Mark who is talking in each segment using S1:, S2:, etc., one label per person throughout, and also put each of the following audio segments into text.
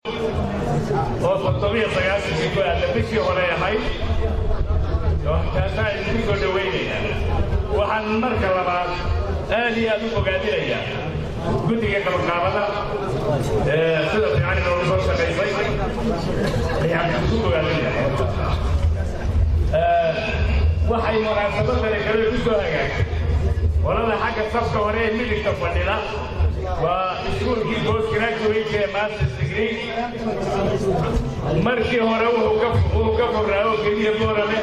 S1: Oo 97-kii ku aadda bishii hore ahayd, taasaa idinku soo dhowaynaynaa. Waxaan marka labaad aad iyo aad u bogaadinayaa guddiga qabanqaabada ee sida fiican inoogu soo shaqaysay ayaan ku bogaadinaya. Waxay munaasabadani kale ku soo hagaagtay qolada xagga safka hore ee midigta fadhida waa iskuulkii post graduate ee masters degree. Markii hore wuxuu ka furaa oo keliya Boorame.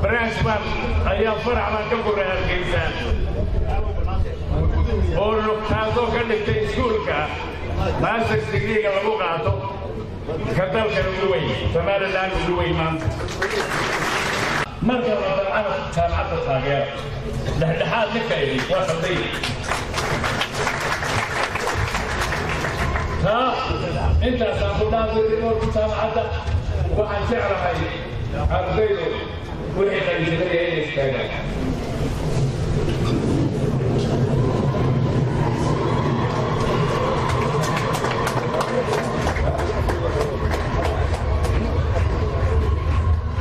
S1: Branch baan ayaa farac baan ka furay Hargeysa oo taasoo ka dhigtay iskuulka masters degreega lagu qaato ka dalkan ugu weyn, Somaliland ugu weyn maanta. Marka labaad, jaamacadda taageera. Dhexdhexaad ninka idhi waa khalday. Taa intaasaan ku dhaafay riboorka jaamacadda. Waxaan jeclahay ardaydu wixii qalinjabinaya inay istaagaan.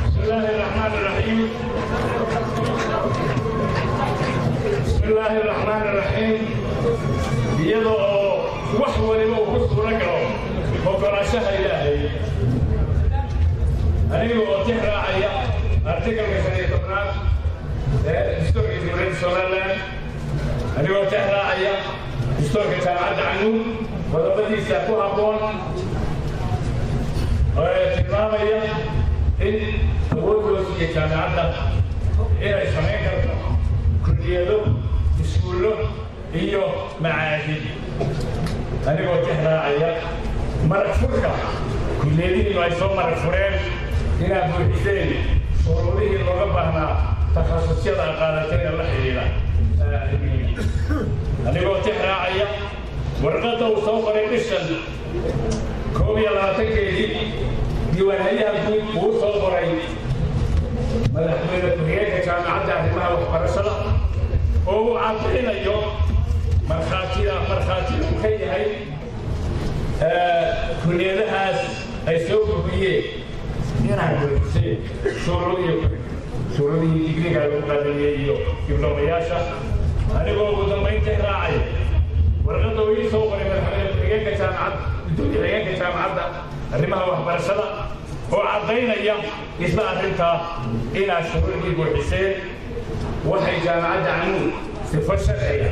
S1: بسم الله الرحمن الرحيم، بسم الله الرحمن الرحيم. Iyada oo wax waliba uu ku suuro galo ogolaanshaha Ilaahay, aniga oo tix raacaya artikalka 15aad ee dastuurka Jamhuuriyadda Somaliland, anigoo tix raacaya dastuurka Jaamacadda Camuud qodobadiisa ku habboon ee tilmaamaya in awood loo siiyey jaamacadda inay samayn karto kulliyado, iskuullo iyo macaahid, anigoo tix raacaya marag furka kulliyadihiinu ay soo marag fureen inaad buuxiseen shuruudihii looga baahnaa takhasusyada qaadateena la xidhiidha, anigoo tix raacaya warqadda uu soo qoray bishan 21-keedii diiwaanhayaha guud uu soo qoray madaxweyne ku-xigeenka jaamacadda arrimaha waxbarashada oo uu caddaynayo markhaatida markhaati uu ka yahay kulliyadahaas ay soo gubiyeen inaad buuxiseen shuruudihii digriga lagu qaadaniyey iyo diblomayaasha, anigoo ugu dambayntii raacaya warqadda uu ii soo qoray madaxweyne ku-xigeenka jaamacadda, gudoomiye ku-xigeenka jaamacadda arrimaha waxbarashada oo caddaynaya isla arrintaa inaad shuruudii buuxiseen, waxay Jaamacadda Camuud sifo sharciga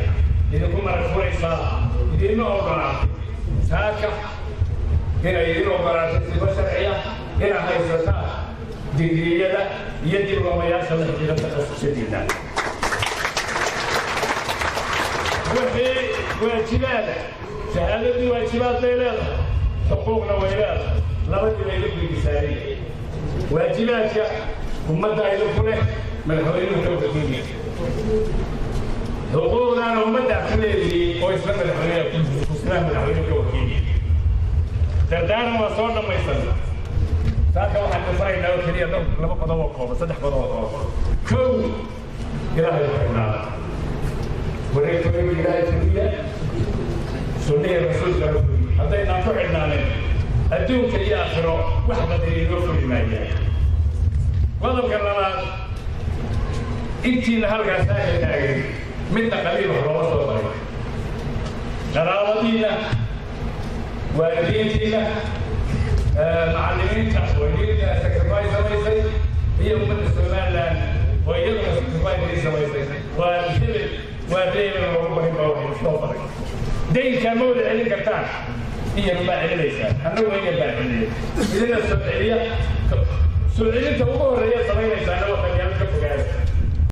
S1: idinku marag furaysaa, idinma ogolaatay saaka inay idin ogolaatay sifo sharciya inaad haysataan digriyada iyo diblomayaasha la xidhiidha takhasusyadiina. Wixii waajibaada, shahaadadii waajibaad bay leedahay, xuquuqna way leedahay, labadiiba idinku idisaaray. Waajibaadka ummadda idinku leh madaxweynuhu ka wakiiliya, xuquuqdaana ummaddaa ku leedihiin oo isla madaxweynaha isla madaxweynuhu ka wakiiliya. Dardaaran waa soo dhammaysan. Saaka waxaan ka faraynaa oo keliya dhowr laba qodob oo kooban, saddex qodob oo kooban. Kow, Ilaahay ku xidhnaada, wareegtooyinka Ilaahay fuliya, sunnihii rasuulkana fuliya. Haddaynaan ku xidhnaanin, adduunka iyo aakhiro wax badan inoo fuli maayaan. Qodobka labaad, intiina halkaas aaga taagan midna qaliil wax looma soo baray. Qaraabadiinna, waalidiintiinna, macallimiinta oo idinka sacrifice samaysay iyo ummadda Somaliland oo iyaduna sacrifice idin samaysay, waa hebel waa reebel loogu barin baa waxaynu soo baray. Daynkaa ma wada celin kartaan, in yar baa celinaysaa, annagu in yar baa celiyay, idina soo celiya. Soo celinta ugu horreeya samaynaysaana waa qabyaalad ka fogaada.